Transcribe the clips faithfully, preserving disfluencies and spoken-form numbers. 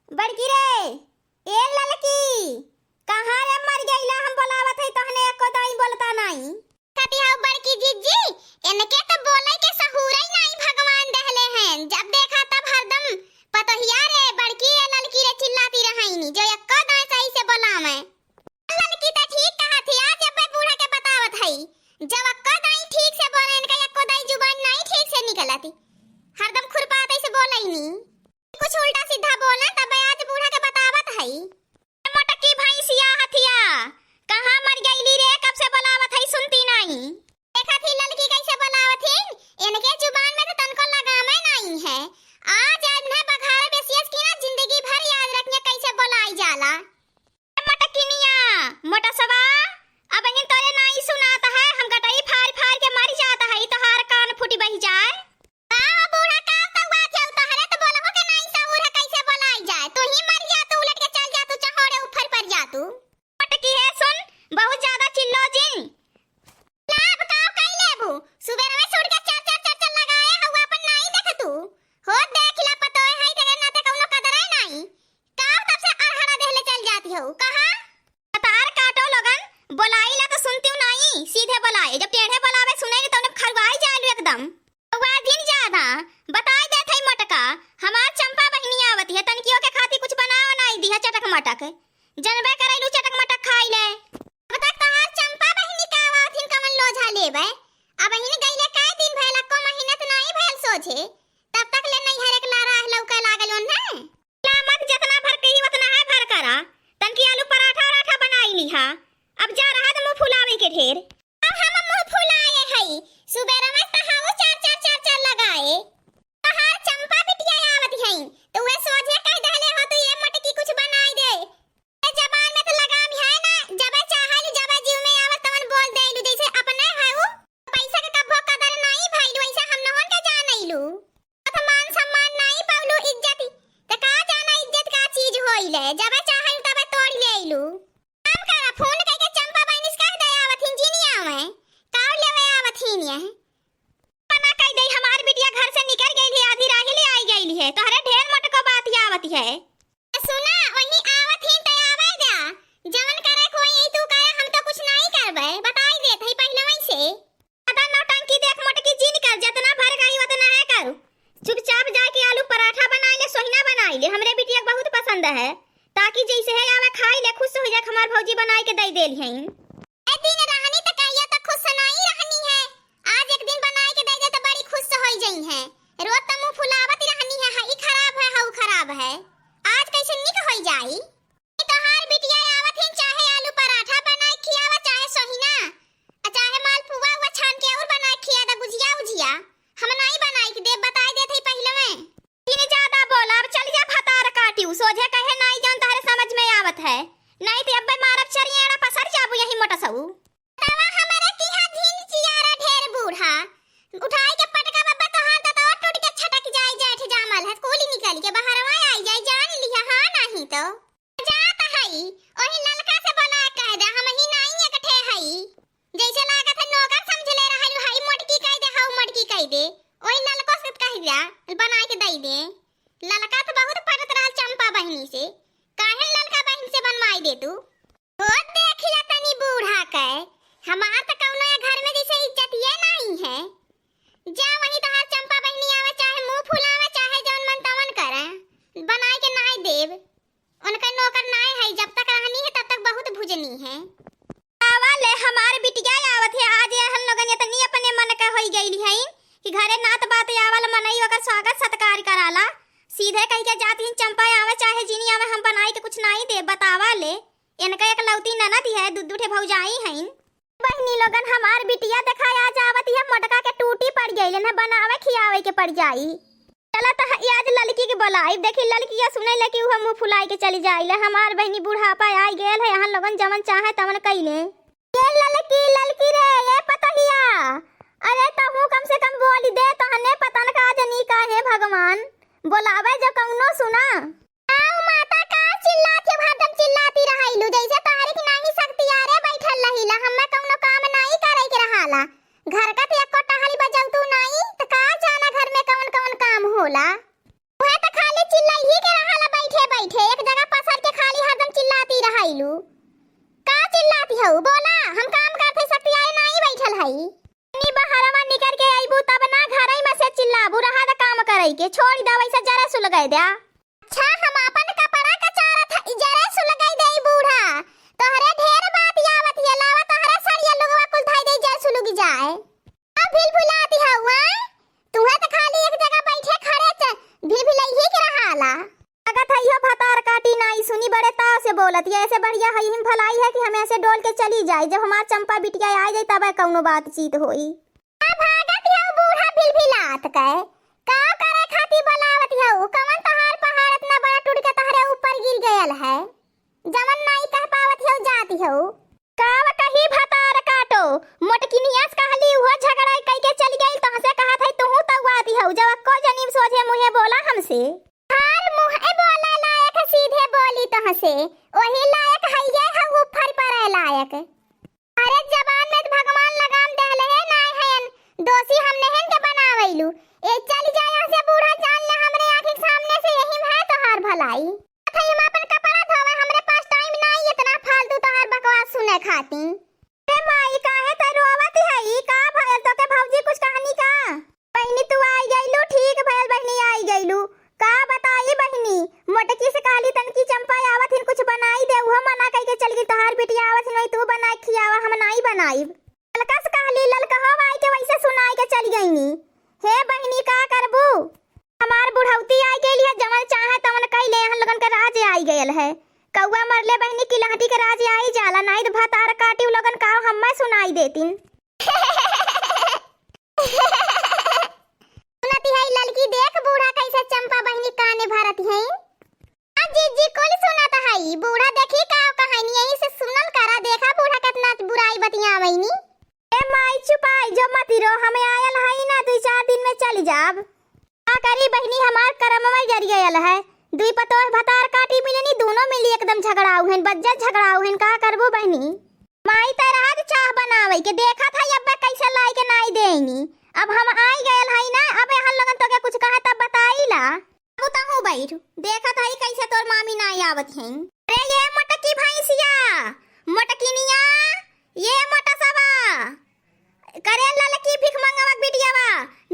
बड़की रे, ए ललकी, कहाँ रे मर गइला? हम बोलावत हई तहने एको दाई बोलता नाई। कथी हौ बड़की जिज्जी, इनके तो बोले के सहूर ही नाई भगवान देहले हैं। जब देखा तब हरदम पतोहिया रे, बड़की रे, ललकी रे चिल्लाती रहइनी, जो एको दाई सही से बोलावे। ललकी त ठीक कहत ही, आज अब्बे बूढ़ा के बतावत हई। जब अक्को दाई ठीक से बोले, इनका अक्को दाई जुबान नाई ठीक से निकलती, हरदम खुरपाते से बोलइनी। कुछ उल्टा सीधा बोले, तब आज बूढ़ा के बतावत हई। ए मोटकी भैंसिया हथिया, कहाँ मर गईली रे? कब से बोलावत हई, सुनती नाई। देखत ही ललकी कैसे बोलावत ही, इनके जुबान में तो तनको लगामे नाई है। आज, आज न बघार बेसियस की ना, जिंदगी भर याद रखिए कैसे बोलाई जाला। ए मोटकिनिया, मोटसवा, अबहिन तोरे नाई सुनात है, हम गटई फारि फारि के मरि जात है, तोहार कान फूटि बहि जाए। का हो बूढ़ा, का सौआ थे, तोहरे तो बोलबो के नाई सहूर है, कैसे बोलाई जाए? तू ही मरि जा, तू उलटि के चलि जा, तू चहोड़े उफरि परि जा तू। मोटकी है सुन, बहुत ज्यादा चिल्लो जिन। लाभ का कई लेबू? सुबेरवे से उठि के चर चर चर चर लगाए हउआ, अपन नाई देखतू। हो देख ला पतोय है, तेरे नाते कउनो कदरे नाई। का तब से अरहड़ा देहले चल जाती हउ, कहाँ? कतार काटो लोगन, बोलाई ला तो सुनती हूँ नाई, सीधे बोलाए, जब टेढ़े बोलावे सुने नी तउने खरुआई जालू एकदम। हउआ जिन ज्यादा, बताई देत हई मोटका, हमार चंपा बहिनी आवत है, तनकियो के खाती कुछ बनाओ नाई दिहा चटक मटक। जनबे करैलू चटक मटक खाई ले। अब तक तोहार चंपा बहिनी का आवत हिन कमन लोझा लेबे? अबहिन गईले कै दिन भयल, अक्को महीना त नाई भयल सोझे, तब तक ले नैहर एक लारा लौके लागल ओन्हे। ला मत, जतना भर कही ओतना है भर करा, तनकी आलू पराठा उराठा बनाई लिहा, अब जा रहा त मुँह फुलावे के ढेर। अब हम मुँह फुलाए हई, सुबेरवे त हाउ चार चार चार चार लगाए। तोहार चंपा बिटिया आवत हई, त उहे सोझे कह दहले हो, तू ये मोटकी कुछ बनाई दे। ए जबान में त लगाम है ना, जबे चाहलू, जबे जीव में आवत तवन बोल देलू, जैसे अपने हऊ। पैसा के कब्बो कदर नाई भइल, वैसे हम नहन के जानैलू। त मान सम्मान नाई पौलू, इज्जत, त का जाना इज्जत का चीज होइले, जबे चाहलू तबे तोड़ लेलू। काम करा, फोन कइके चंपा बहिनी से कह दे आवत हिन, जिनी आवे, काऊ लेवे आवत हिन ये। मना कइ दे, हमार बिटिया घर से निकल गइल है, आधी राही ले आई गइल है, तोहरे ढेर मोटको बात आवत है। सुना, वहीं आवत ही त आवे जा, जवन करे कोई यही तू करे, हम तो कुछ नहीं करबे, बताई देत हई पहले वहीं से। ज्यादा नौटंकी देख मोटकी जिन कर, जतना भर गई ओतना है करू। चुपचाप जाके आलू पराठा बनाई ले, सोहिना बनाई ले, हमरे बिटिया के बहुत पसंद है, ताकि जैसे है आवे खाई ले, खुश हो जाए, हमार भौजी बनाई के दे देली हैं। ए दिन रहनी त कहियो त खुश नहीं रहनी है, आज एक दिन बनाई के दे दे त बड़ी खुश होई जई है। रोज त मुँह फुलावत रहनी है, हई खराब है, हऊ खराब है, आज कैसे निक होई जाई? ई तोहार बिटिया आवत हिन, चाहे आलू पराठा बनाए खियावा, चाहे सोहिना, आ चाहे मालपुआ हुआ छान के और बनाए खिया दा, गुजिया उजिया, हम नहीं बनाई के देब, बताई देत हई पहले में। इने ज्यादा बोला, अब चल जा भतार काटियो, सोझे कहे नाई जौन तहरे समझ में आवत है, नहीं त अब्बे मारब चरियेड़ा पसर जाबू यही मोटसऊ। तवा हमरे किहा धीन चियारा ढेर बूढ़ा, उठाई के पटका बब्बा तोहार दतवा टूट के छटक जाई, जेठ जामल है, कूली निकल के बहरवा आई जाई, जान लिहा, हाँ नहीं तो। जात हई, ओही ललका से बोला कह दे, हम ही नाई एकठे हई। जैसे लागत है नौकर समझ ले रहलू, हई मोटकी कह दे, हऊ मोटकी कह दे, ओही ललको से कह दे, बनाई के दई दे। ललका तो बहुत पटत रहल चंपा बहिनी से, काहे ललका बहिन से बनवाई दे तू? हो देखिला तनी बूढ़ा के, हमार त कौनो ए घर में जैसे इज्जतिये नाई है। जा वहीं तोहार चंपा बहिनी आवे, चाहे मुँह फुलावे, चाहे जौन मन तवन करे, बनाई के नाई देब। उनका नौकर नाय है, जब तक रहनी है तब तक बहुत भुजनी है। आवा ले, हमार बिटिया आवत है, आज ये हम लोगन इतनी अपने मन का होई गइली है कि घरे नात बात आवल मनई ओकर स्वागत सत्कार कराला। सीधे कह के जात हिन, चंपा आवे चाहे जिनी आवे, हम बनाई के कुछ नाई दे। बतावा ले, इनका एकलौती ननद है, दू दू ठे भौजाई हईन। बहिनी लोगन, हमार बिटिया देखा आज आवत है, मोटका के टूटी पड़ गई, इन्हें बनावे खियावे के पड़ जाई। चला त ह-, ई आज ललकी के बोलाइब। देखी ललकिया सुनैले कि उहो मुँह फुलाइ के चली जाइले। हमार बहिनी बुढ़ापा आइ गेल है, अहाँ लोगन जवन चाहे तवन कइले। ए ललकी, ललकी रे, ए पतोहिया, अरे तहूँ कम से कम बोलि दे, तहने पतन का जनी का हे भगवान, बोलावे जो कउनो सुना। आउ माता का चिल्लात हे, हरदम चिल्लाती रहइलू, जइसे तहरे की नाहीं शक्ति आरे बइठल रहिला, हम्मे कउनो काम नाहीं करइ के रहाला। घर का त एक्को टहली बजउतू नाई, त का जाना घर में कवन कवन काम होला। उहे त खाली चिल्लइही के रहाला, बइठे के बैठे, एक जगह पसर के खाली हरदम चिल्लाती रहैलू। का चिल्लाती हऊ? बोला, हम काम करत हई, सत्याए नाई बैठल हई। तनी बहरवा निकर के अइबू तब ना घरई में से चिल्लाबू, रहा द काम करई के, छोड़ द वैसे जरे सुलगै द्या। अच्छा, हम आपन कपड़ा कचारत हई, जरे सुलगै दे ई बूढ़ा। तोहरे ढेर बात आवत हिय, लावा तोहरे सड़िया लुगवा कुल धई दे, जरे सुलुग जाए। अब भिलभिलाती हऊ, आय? तुहे त खाली एक जगह बैठे खड़े च-, भिलभिलइही के रहाला। लागत है इहो भतार काटी नाई सुनी, बड़े ताव से बोलत, ये ऐसे बढ़िया है, यही में भलाई है कि हम ऐसे डोल के चली जाई, जब हमार चंपा बिटिया आ जाई तब कौनो बातचीत होई। का भागत हऊ बूढ़ा भिलभिलात के? का करे खातिर बोलावत हऊ? कवन तोहार पहाड़ इतना बड़ा टूट के तोहरे ऊपर गिर गयल है? जवन नाई कह पावत हऊ जात हऊ। का कही भतार काटो, मोटकिनिया से कहली उहो झगड़ा कई के चली गई, तोहसे कहत है तुहू तौआती हऊ, जब को जनी सोझे मुँहे बोला हमसे। हर मुँहे बोले लायक है, सीधे बोली तोहसे, वही लायक है ये है ऊपर पड़े लायक। अरे जबान में त भगवान लगाम देहले है, नाय हयन दोषी हम नहन के बनावैलू। ए चल जा यहाँ से बूढ़ा, जान ले हमरे आँखी के सामने से, यही में है तोहार भलाई। अथई हम अपन कपड़ा धोवे, हमरे पास टाइम नाई इतना फालतू तोहार बकवास सुने खाती। ए माई, काहे त रोवत हई? का भयल तोके भौजी कुछ कहनी का? बहिनी, तू आई गइलू, ठीक भयल बहिनी, आई गइलू। का बताई बहिनी, मोटकी से कहली तनकी चंपा आवत हिन, कुछ बनाई दे, उहो मना कइके चल गई। तोहार बिटिया आवत हिन, वही तू बनाई खियावा, हम नाई बनाइब। ललका से कहली, ललकहो आई के वैसे सुनाई के चल गईनी। हे बहिनी, का करबू? हमार बुढ़ौती आई गइल है, जवन चाहे तवन कइले, हम लोगन के राज आई गयल है। कौआ मरले बहिनी की लहटी के राज आई जाला, नाई त भतार काटी उ लोगन का हम्मे सुनाई देतिन। सुनती है ललकी, देख बूढ़ा कैसे चंपा बहिनी काने भरत है। आ जीजी कुल सुनत हई, बूढ़ा देखी का कहनी, यही से सुनल करा, देखा बूढ़ा कितना बुराई बतियावैनी। ए माई चुपाई जो मती रो, हम आयल हई ना दुई चार दिन में चली जाब। का करी बहिनी, हमार करमवा जरि गयल है, दुई पतोह भतार काटी मिलनी, दूनो मिली एकदम झगड़ाऊ हन, बज्जत झगड़ाऊ हन, का करबू बहिनी? माई त रहत चाह बनावै के, देखत हई अब्बे कैसे लाई के नाई देनी। अब हम आई गयल हई ना, अब एहन लोगन तोके कुछ कहे तब बताई ला। अब तहूँ बैठ, देखत हई कैसे तोर मामी नाई आवत हईं। अरे ये मोटकी भैंसिया, मोटकिनिया, ये मोटसवा, करे ललकी भिख मंगवा के बिटियावा,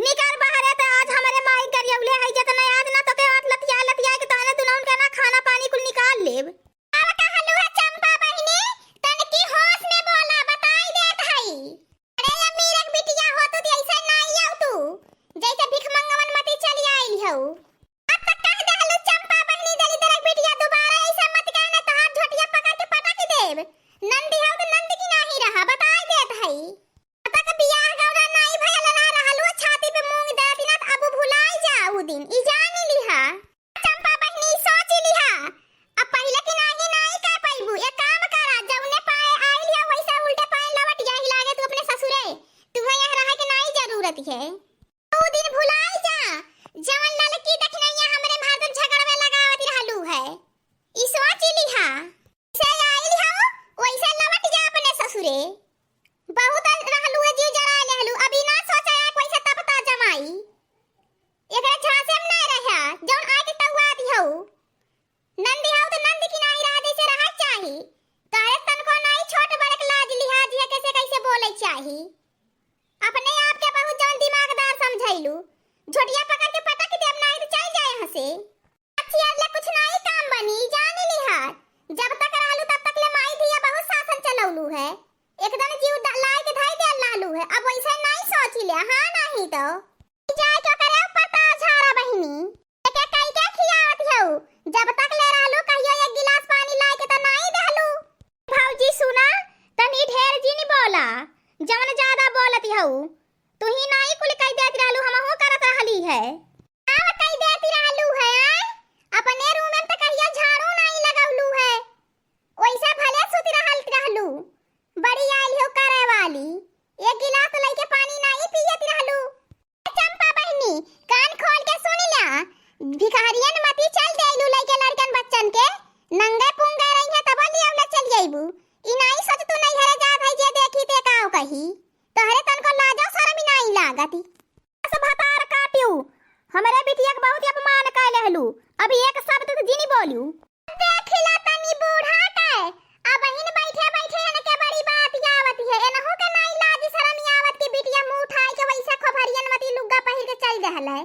निकर बाहरे त आज हमरे माई गरियौले हई, जतना आज ना तोके आज लतिया लतिया के तहने दुनौन के ना खाना पानी कुल निकाल लेब। अब कहलू है चंपा बहिनी, तनकी होश में बोला, बताई देत हई। अरे अमीर के बिटिया हो तू, त ऐसे नाई आऊ तू, जैसे भिख मंगवन मती चली आइल हऊ। अब त कह देहलू चंपा बहिनी, दलिद्दर के बिटिया, दोबारा ऐसे मत कहना, तहार झोटिया पकड़ के पटक देब। नंदी हऊ त नंद की नाही रहा, बताई देत हई। अब तक बियाह गौना नाई भयल ना रहलू, छाती पे मूंग देती ना, त अब भुलाई जा ऊ दिन, ई जानी लिहा। चंपा बहिनी, सोच लिहा, अब पहिले की नाही, नाही कह पइबू। एक काम करा, जौने पाए आइल है, वैसे उल्टे पाए लौट जाही लागे तू अपने ससुरे। तुहे यहाँ रहे के नाही जरूरत है। ऊ दिन भुलाई जा, जवन ललकी दखिनैया हमरे में हरदम झगड़वे लगावत रहलू है। ई सोच लिहा, से आइल हऊ, वैसे लौट जा अपने ससुरे। बहुत रहलू है, जीव जरा लेहलू, अभी ना सोचा है कोई से तपता जमाई। एकरे झांसे में नहीं रहा, जौन आके तउआ दिहऊ। नंदी हऊ त नंद की नाही रहा, जैसे रहा चाही। तोहरे तनको नाही छोट बड़े के लाज लिहाज है, कैसे कैसे बोले चाही। अपने आप के बहुत जौन दिमागदार समझैलू, झोटिया पकड़ के पटक देब, नाही त चल जाए यहाँ से। अच्छी अल्ले कुछ नाही काम बनी, जान लिहा। जब तक रहलू तब तक ले माई धिया बहुत शासन चलौलू है। एकदम जीव द-, लाए के धाई दे लालू है। अब वैसे नाही सोची ले, हाँ नाही तो। जाए के ओकरे ऊपर ताव झारा बहिनी। एके कई के खियावत हऊ? जब तक ले रहलू कहियो एक गिलास पानी लाए के त नाही देहलू। भौजी सुना, तनी ढेर जिन बोला, जवन ज्यादा बोलत हऊ। तू ही नाही कुल कई देत रहलू, हमहू करत रहली है। अब कई देत रहलू है, आय? अपने रूम में त कहियो झाड़ू नाही लगौलू है, वैसे भले सुत रहल रहलू। बड़ी आइल हो करे वाली, एक गिलास लइके पानी नाही पियत रहलू। ए चंपा बहिनी, कान खोल के सुन ला, भिखारियन मती चल देलू लइके लड़कन बच्चन के, नंगे पुंगे रही है तब लियौले चल जइबू। ई नाही सोच तू नैहरे जात है जे देखी ते काव कही, तोहरे तनको लाजो शरम नाही लागत। बस भतार काटियो, हमरे बिटिया के बहुत अपमान कैले लू, अब एक शब्द त जिनी बोलू। देखिला तनी बूढ़ा के, अबहिन बैठे बैठे इनके बड़ी बात आवत है, एनहू के नाई लाज शरम आवत कि बिटिया मुँह उठाई के वैसे खोभरियन मती लुग्गा पहिर के चल रहल है।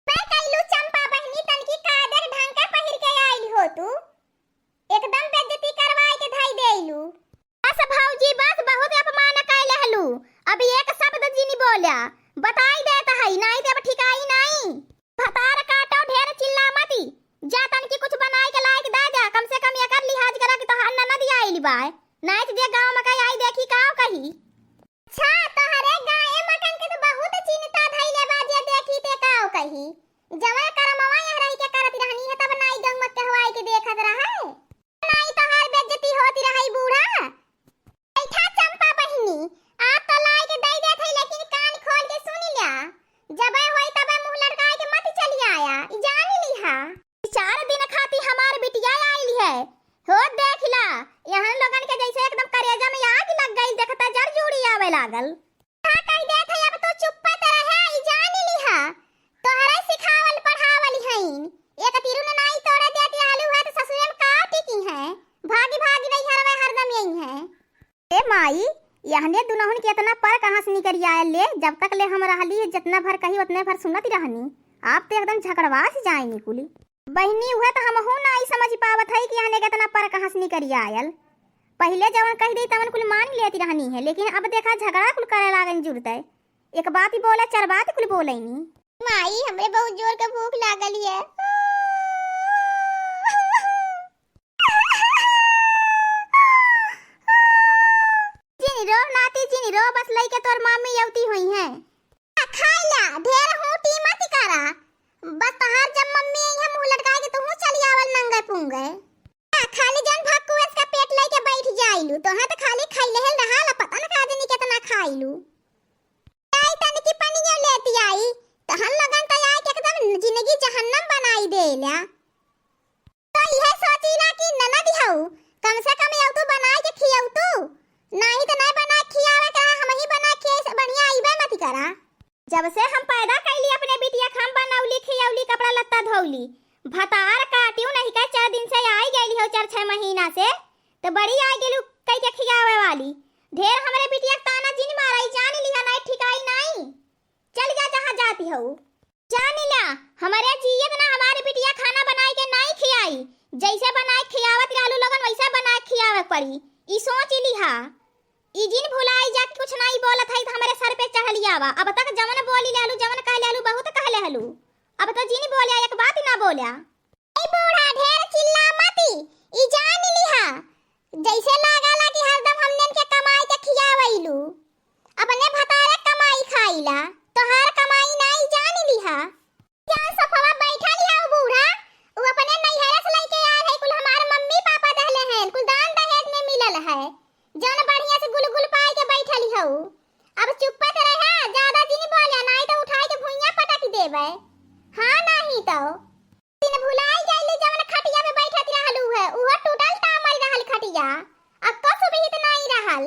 बे कैलू चंपा बहिनी, तनकी कादर ढंग के पहिर के आइल हो तू, एकदम बेइज्जती करवाए के धई देलू। बस भौजी बस, बहुत अपमान कैले हलू, अब एक शब्द जिनी बोल्या, बताई देत हई, नाई ते अब ठिकाई नाई। भतार काटो, ढेर चिल्ला मती। जा तनकी कुछ बनाई के लाइके दे जा, कम से कम एकर लिहाज करा कि तोहार ननद आइल बाय। नाई त जे गाँव में कही आई देखी काव कही। अच्छा, तोहरे गाय मकन के त बहुत चिंता धइले बा, जे देखी ते काव कही। जवन करमवा यहाँ रही के करत रहनी है, तब नाई गाँव में कहवाई के देखत रहे। नाई तोहार बेइज्जती होती रही बूढ़ा। बैठा चंपा बहिनी, आप तो लाई के दई देत हई, लेकिन कान खोल के सुन लिया, जबे होई तबे मुँह लटकाए के मत चली आया, ई जान लिहा। ई चार दिन खाती हमार बिटिया आइल है, हो देख ला, यहाँ लोगन के जैसे एकदम करेजा में आग लग गई, देखता जर जूड़ी आवे लागल। का कह देत है, अब तू चुप्पे त रहे, ई जान लिहा, तोहरे सिखावल पढ़ावल हईन। एक तिरुन नाई तोड़े देत आलू है त ससुरे में का टिकी है, भागी भागी नैहरवे हरदम यही है। ए माई, यहने दुनहुन के इतना पर कहाँ से निकरि आयल ले? जब तक ले हम रहली, जितना भर कही उतने भर सुनत रहनी। आप तो एकदम झगड़वास जाइनी कुली। बहिनी, उहे तो हमहू नाई समझ पावत हई कि यहने के इतना पर कहाँ से निकरि आयल। पहिले जवन कहि देई तवन कुल मान लेती रहनी है, लेकिन अब देखा झगड़ा कुल करे लागन जुरते। एक बात ही बोले, चार बात कुल बोलैनी। माई, हमरे बहुत जोर के भूख लागल है। जिनी रो नाती, जिनी रो, बस लइके तोर मामी अवती हुई हैं। आ, खाइला, ढेर हूटी मत करा। बस तोहार जब मम्मी आई है, मुँह लटकाए के तू चली आवल नंगे पुंगे। आ, खाली जन भक्कुएस का पेट लइके बैठ जाइलू, तोहे त खाली खाइले हेल रहा ला, पता न का जनी केतना खाइलू। आई तनकी पनिया लेती आई, तहन लगन त आए के एकदम जिंदगी जहन्नम बनाई देला। तो इहे सोचीला कि ननद हऊ, कम से कम यऊ तू बनाए के खियऊ तू, नाही त नाही बनाए खियावे के, हम ही बनाए खियाई से बढ़िया आइबे मत करा। जब से हम पैदा कैली अपने बिटिया के, हम बनौली, खियौली, कपड़ा लत्ता धौली, भतार काटियो नहीं के चार दिन से आई गइली हो, चार छह महीना से, तो बड़ी आई गेलू कई के खियावे वाली। ढेर हमरे बिटिया के ताना जिन मारा, ई जान लिहा, नाई ठिकाई नाई। चल जा जहाँ जाती हऊ। जान ला, हमरे जियत ना हमारी बिटिया खाना बनाए के नाई खियाई। जैसे बनाए खियावत रहलू लोगन, वैसे बनाए खियावे पड़ी। ई सोच लिहा। ई जिन भुलाई जा कि कुछ नाई बोलत हई त हमरे सर पे चढ़ लियावा। अब तक जवन बोली लेहलू, जवन कह लेहलू, बहुत कह लेहलू। अब तो जिन बोलिया, एक बात ना बोलिया। ए बूढ़ा, ढेर चिल्ला मती, ई जान लिहा, जैसे लागला कि हरदम हमनन के कमाई के खियावैलू, अपने भतारे कमाई खाइला, तोहार कमाई नाई, जान लिहा। जौन सोफवा बैठल हऊ बूढ़ा, उ अपने नैहरे से लइके आयल है, कुल हमार मम्मी पापा देहले हैं, कुल दान दहेज में मिलल है, जौन बढ़िया से गुलगुल पाए के बैठल हऊ। अब चुप्पे त रहे, ज्यादा जिन बोले, नाई तो उठाए के भुइयां पटक देबे। हाँ, नाही तो। दिन भुलाई गइलू, जवन खटिया पे बैठत रहलू है, उहो टूटल टामल रहल खटिया, अक्को सुबहित नाई रहल।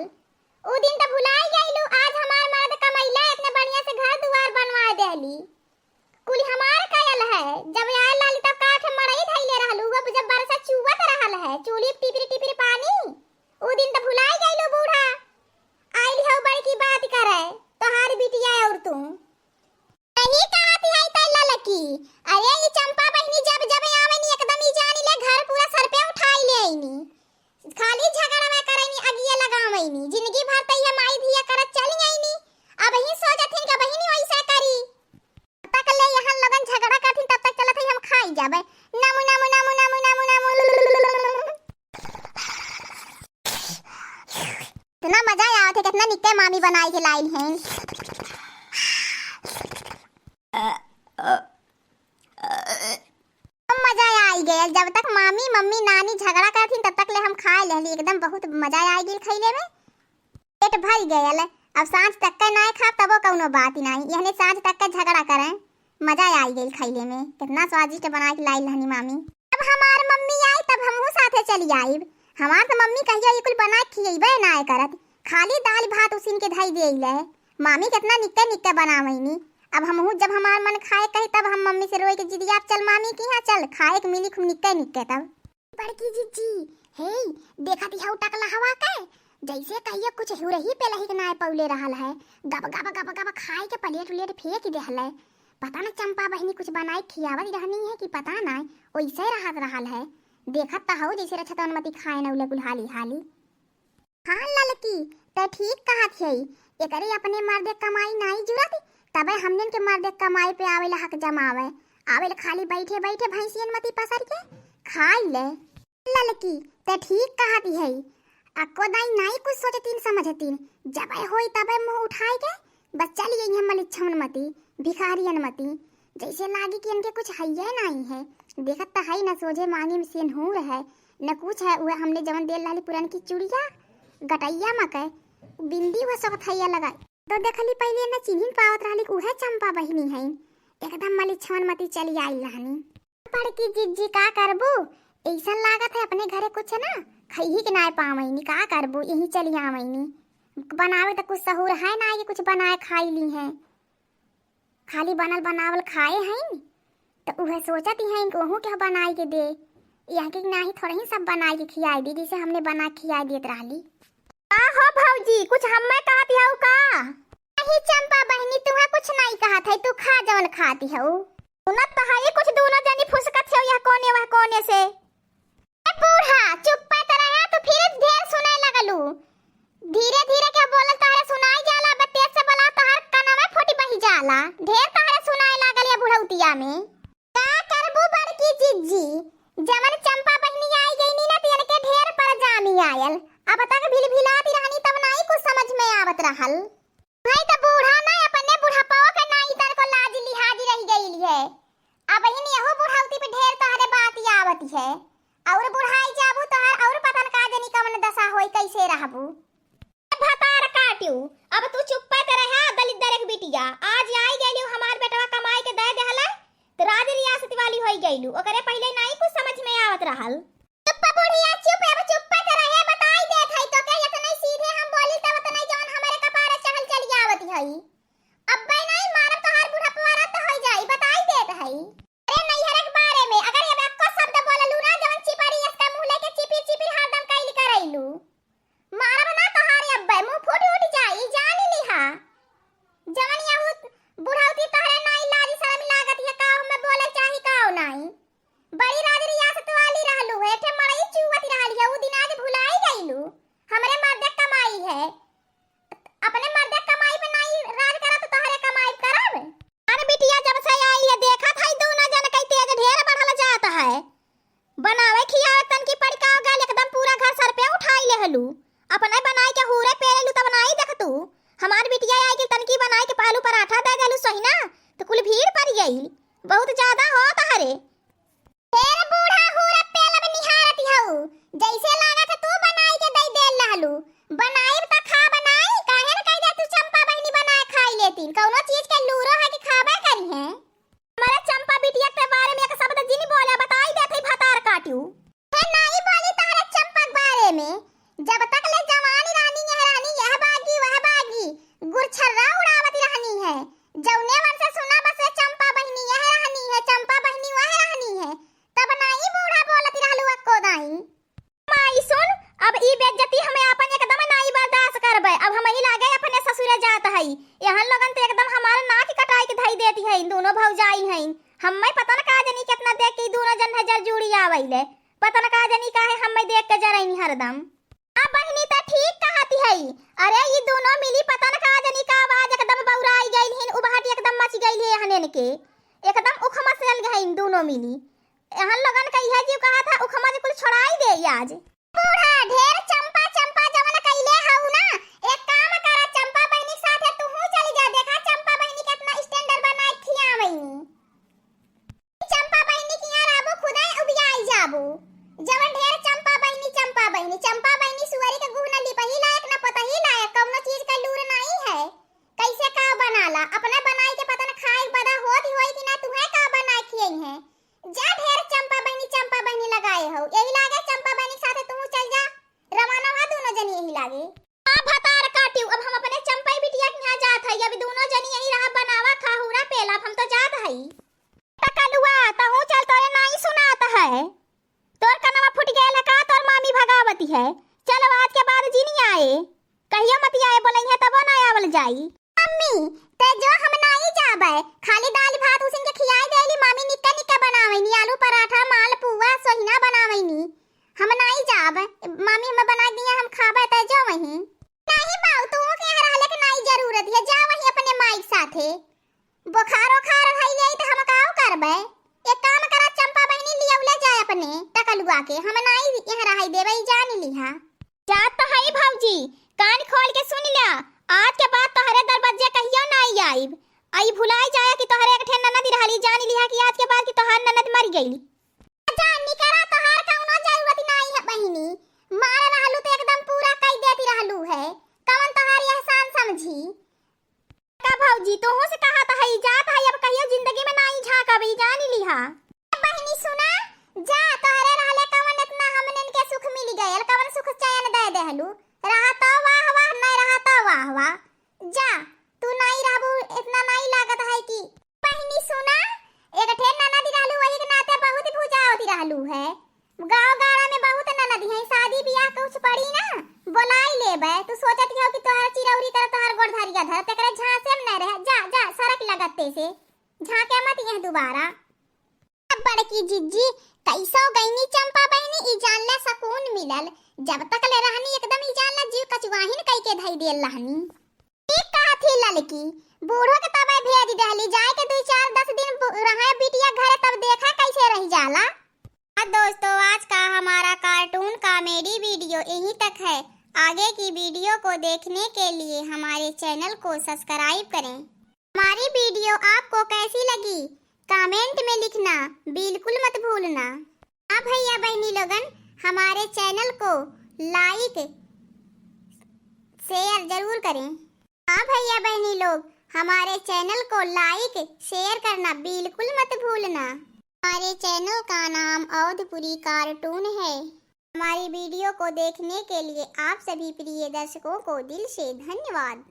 उ दिन त भुलाई गइलू, आज हमार मर्द कमैला, इतने बढ़िया से घर दुआर बनवा देली। कुल हमार कयल है, जब आयल रहली तब काठ मड़ई धइले रहलू, वो जब बरसा चुवत रहल है, चूल्ही टिपिर टिपिर पानी, उ दिन त भुलाई गइलू बूढ़ा। आइल हऊ बड़की बात करे, तोहार बिटिया और तू। सही कहत है तै ललकी। अरे ई चंपा बहिनी जब जब आवेनी एकदम ई जानी ले घर पूरा सर पे उठाई ले आईनी। खाली झगड़वा करैनी, अगिया लगावैनी। जिंदगी भर तै ये माई धिया करत चली आईनी। अब ही सोचत हिन कि बहिनी वैसा करी। तब तक ले यहाँ लगन झगड़ा करथिन, तब तक चलत है हम खाई जाबे। नामू, नामू, नामू, नामू, नामू, नामू। इतना मजा आवत है, कितना निक्के मामी बनाई के लाइल हैं। हम मजा आई गयल, जब तक मामी, मम्मी, नानी झगड़ा करथिन, तब तक ले हम खाए लेहली, एकदम बहुत मजा आई गयल खइले में, पेट भर गयल। अब सांझ तक के नाय खाब, तबो कौनो बात ही नाई, यहने सांझ तक के झगड़ा करें। मजा आई गइल खइले में, कितना स्वादिष्ट बना के लाइल रहनी मामी। जब हमार मम्मी आई, तब हमहू साथे चली आइब। हमार तो मम्मी कहियो ई कुल बना के खियइबे नाय करत, खाली दाल भात उसिन के धई देइले। मामी कितना निक्के निक्के बनावैनी। अब हमहू जब हमार मन खाए कही, तब हम मम्मी से रोए के जिदिया, "अब चल मामी के यहाँ चल, खाए के मिली खूब निक्के निक्के तब।" बड़की जिज्जी, हे, देखत हऊ टकलहवा के, जैसे कहियो कुछ हुरही पे लहिक नाय पौले रहल है, गब गब गब गब खाए के प्लेट उलेट फेंक देहल है। पता न चंपा बहिनी कुछ बनाए खियावत रहनी है कि पता नाय, ओइसे रहत रहल है। देखत त हऊ जैसे रछतौन मती खाए न उले कुल हाली हाली। हाँ ललकी, तै ठीक कहत हई, एकरे अपने मर्दे कमाई नाई जुरत, तबे हमनिन के मर्दे कमाई पे आवेला हक जमावे, आवेला खाली बैठे बैठे भैंसियन मती पसर के खाई ले। ललकी, तै ठीक कहत हई, अक्को दाई नाई कुछ सोचतीन समझतीन, जबे होई तबे मुँह उठाए के बस चली अइहें मलिच्छवन मती, भिखारियन मती, जैसे लागी कि इनके कुछ हइये नाई है। देखत त हई न सोझे मांगी में सेनहूर है, न कुछ है, उहे हमने जवन देल रहली पुरनकी चुड़िया, गटैया मकै, बिंदी उहे सब थैया लगाई। तो देखली पहिले न चिन्हिन पावत रहली कि उहे चंपा बहिनी हईन। एकदम मलिच्छवन मती चली आइल रहनी। बड़की जिज्जी का करबू, ऐसन लागत है अपने घरे कुछ ना खइही के नाय पावैनी, का करबू, यहीं चली आवैनी। बनावे त कुछ सहूर है ना कि कुछ बनाए खाई लीहें, खाली बनल बनावल खाए हईन, त उहे सोचत हईन कि ओहू के बनाई के दे, यहाँ के नाही थोड़े ही सब बनाई के खियाई दी, जैसे हमने बना के खियाई देत रहली। का हो भौजी, कुछ हम्मे कहत हऊ का? नहीं चंपा बहिनी, तुहे कुछ नहीं कहत है, तू खा जवन खाती हऊ। सुनत त हई कुछ दूनो जनी फुसकत हऊ यह कोने वह कोने से। ए बूढ़ा, चुप्पे त रहे, तू फिर ढेर सुने लगलू। धीरे धीरे के बोलल तहरे सुनाई जाला, अब तेज से बोला तहर कनवे फूटी बही जाला। ढेर तहरे सुनाए लागल ये बुढ़ौतिया में। का करबू बड़की जिज्जी, जवन चंपा बहिनी आई गईनी ना, त इनके ढेर पर जामी आयल। अब तक भिलभिलाती रहनी, तब नाई कुछ समझ में आवत रहल। भाई त बूढ़ा ना, अपने बुढ़ापा के नाई तनको लाज लिहाज रह गइल है। अब इन यहू बुढ़ौती पे ढेर तोहरे बात आवत है। और बुढ़ाई जाबू तोहर और पता न का जनी कवन दशा होई, कैसे रहबू। भतार काट्यू, अब तू चुप्पे त रहा, दलिद्दर एक बिटिया। आज आई गइलू, हमार बेटवा कमाई के दे देहले, त राज रियासत वाली होई गइलू। ओकरे पहिले नाई कुछ समझ में आवत रहल। चुप बुढ़िया, चुप, अब चुप्पे त रहे, बताई देत हई तोके, एतने सीधे हम बोली तब ओतने जवन हमरे कपारे चढ़ल चली आवत हई। अब्बे नाई मारब, तोहार बुढ़ापा रद्द होई जाई, बताई देत हई। अरे नैहर के बारे में अगर अब एको शब्द बोललू ना, जवन चिपरी इसका मुंह लेके चिपिर चिपिर हरदम कैल करैलू। मारब ना तोहारे अब्बे, मुंह फूट उठ जाई, जान लिहा। जवन यहू बुढ़ौती तोहरे नाई लाज शरम लागत है, का हमें बोले चाही का नाई। बड़ी राज रियासत वाली रहलू है, ठे मड़ई चुवत रहली है, उ दिन आज भुलाई गईलू। हमरे मर्दे कमाई है, अपने मर्दे कमाई पे नाई राज करब त तोहरे कमाई करब। अरे बिटिया जब से आई है देखत है दूनो जन कई तेज ढेर बढ़ल जात है। बनावे खियावे तनकी पड़िका हो गल, एकदम पूरा घर सर पे उठाई लेहलू। अपने बनाई के हूरे पेरेलू तब नाई देखतू। हमार बिटिया आई के तनकी बनाई के पालू पराठा दे देलू सही ना, त कुल भीड़ पड़ गई। बहुत ज्यादा हो तहरे। ढेर बूढ़ा हूर पेलब निहारत हऊ, जैसे लागत है तू बनाई के दई देल रहलू। बनाइब त खा बनाई, काहे न कह दे तू चंपा बहिनी बनाए खाई लेतीन। कौनो चीज के लूरो है कि खाबे करी है। हमारे चंपा बिटिया के बारे में एक शब्द जिन बोले, बताई देत है भतार काट्यू। है नाई बोली तहरे चंपा के बारे में। जब तक ले जवान रहनी यह रहनी, यह बागी, वह बागी, गुरछर्रा उड़ावत रहनी है। जौने वन से सुना बस ये चंपा बहिनी यह रहनी है, चंपा बहिनी वह रहनी है। तब नाई बूढ़ा बोलत रहलू अक्को दाई। माई सुन, अब ई बेइज्जती हमें आपन एकदम नाई बर्दाश्त करबे। अब हमही लागे अपने ससुरे जात हई। एहन लोगन त एकदम हमार नाक कटाई के धई देती है, दूनो भौजाई हैं। हम्मे पता न का जनी कितना देख के ई दूनो जन है जर जुड़ी आवैले। पता न का जनी काहे हम्मे देख के जरैनी हरदम। आ बहिनी त ठीक कहती है। अरे ई दूनो मिली पता न का जनी का आवाज एकदम बौराई गइल हिन, उबहट एकदम मच गइल है हनेन के। एकदम उखमस गइल हइन दूनो मिली। एहन लोगन का इहे जीव कहा था उखमस कुल छोड़ाई दे आज। बूढ़ा ढेर चंपा चंपा जवन कइले हऊ ना, एक काम करा चंपा बहिनी के साथे तू हूँ चली जा। देखा चंपा बहिनी कितना स्टैंडर्ड बनाए खियावैनी। चंपा बहिनी के यहाँ रहबू, खुदे उबियाई जाबू। जवन ढेर चंपा बहिनी, चंपा बहिनी, चंपा बहिनी सुअरी के गुह न लिपही लायक, न पोतही लायक, कौनो चीज का लूर नाई है। कैसे का बनाला, अपने बनाई के पता न खाए के बदा होत होई कि ना, तुहे का बनाए खियई है। जा ढेर चंपा बहिनी, चंपा बहिनी लगाए हो, यही लागे चंपा बहिनी के साथे तू चल जा, रवाना हुआ दोनों जनी यही लागे। आ भतार काटिउ, अब हम अपने चंपई बिटिया के यहाँ जात हई। अब दोनों जनी यही रहा, बनावा, खाहूरा, चल, अब हम तो जात हई। टकलुआ, तहूँ चल, तोरे नाई सुनात है। तोर कनवा फूट गयल है का, तोर मामी भगावती है? चलो, आज के बाद जिनी आए, कहियो मत आए, बोलइहे तबो ना आवल जाई। मम्मी, ते जो हम नाई जाबे, खाली दाल भात उसिन के खियाई देली, मामी निक्का निक्का बनावेनी, आलू पराठा, मालपुआ, सोहिना बनावेनी। हम नाई जाब, मामी हमें बनाई दिया, हम खाबे, ते जो वहीं। नहीं बाऊ, तू के यहाँ रहले के नाई जरूरत है, जा वहीं अपने माई के साथे। बोखार ओखार भइल जाई त हम काव करबे? एक काम करा, चंपा बहिनी लियौले जाए अपने टकलुआ के, हम नाई यहाँ रहाई देबे, ई जान लिहा। जात तो हई भौजी, कान खोल के सुन ल्या, आज के बाद तोहरे दरबज्जे कहियो नाई आइब। आई भुलाई जाए कि तोहरे एक ठे ननद रहली, जान लिहा कि आज के बाद कि तोहार ननद मर गई। जा निकरा, तोहार कौनो जरूरत नाई है बहिनी, मार रहलू तो एकदम पूरा कई देती रहलू है, कौन तोहार एहसान समझी? का भौजी, तोहू से कहा त हई, जात हई, अब कहियो जिंदगी में नाई झांकब, ई जान लिहा। बहिनी सुना, जा, तोहरे रहले कवन इतना हमनन के सुख मिल गयल, कवन सुख चैन दे देहलू। रहा तो वाह वाह, नहीं रहा तो वाह वाह। जा, तू नाई रहबू, इतना नाई लागत है कि। बहिनी सुना, एक ठे ननद रहलू, वही के नाते बहुत भुजावती रहलू है। गाँव गाड़ा में बहुत ननद हैं, शादी बियाह कुछ पड़ी ना, बोलाई लेबे। तू सोचत हो कि तोहर चिरौरी तरह तोहर गोड़ धरिया धर, तेकरे झांसे में न रहे। जा, जा, सरक लगते से, झांके मत यह दोबारा। अब बड़की जिज्जी, कैसो गईनी चंपा बहिनी, ई जान ले सकून मिलल। जब तक ले रहनी एकदम ई जान ले जीव कचुआहिन कई के धई देल रहनी। ठीक कहत ही ललकी, बूढ़ो के तबे भेज देहली, जाए के दुई चार दस दिन बु-, रहे बिटिया घरे, तब देखा कैसे रह जाला। हाँ दोस्तों, आज का हमारा कार्टून कॉमेडी वीडियो यहीं तक है। आगे की वीडियो को देखने के लिए हमारे चैनल को सब्सक्राइब करें। हमारी वीडियो आपको कैसी लगी, कमेंट में लिखना बिल्कुल मत भूलना। हाँ भैया बहनी लोगन, हमारे चैनल को लाइक, शेयर जरूर करें। हाँ भैया बहनी लोग, हमारे चैनल को लाइक, शेयर करना बिल्कुल मत भूलना। हमारे चैनल का नाम अवधपुरी कार्टून है। हमारी वीडियो को देखने के लिए आप सभी प्रिय दर्शकों को दिल से धन्यवाद।